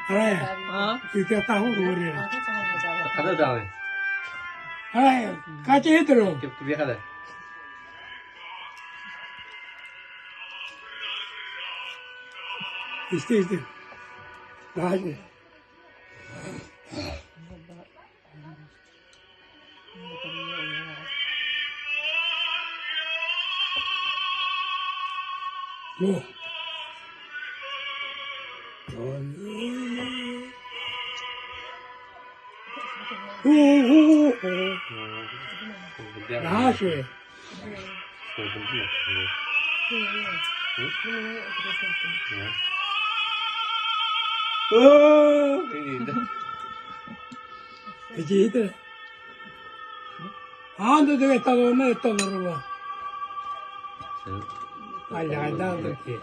Арай, Арай, Катя Хитров. Исти, исти. Даже. Ну. Наһаа үчүгэй. Эдьиийдэ аан дойдуга талоннар толорула. Аллаҕайдаан киһи.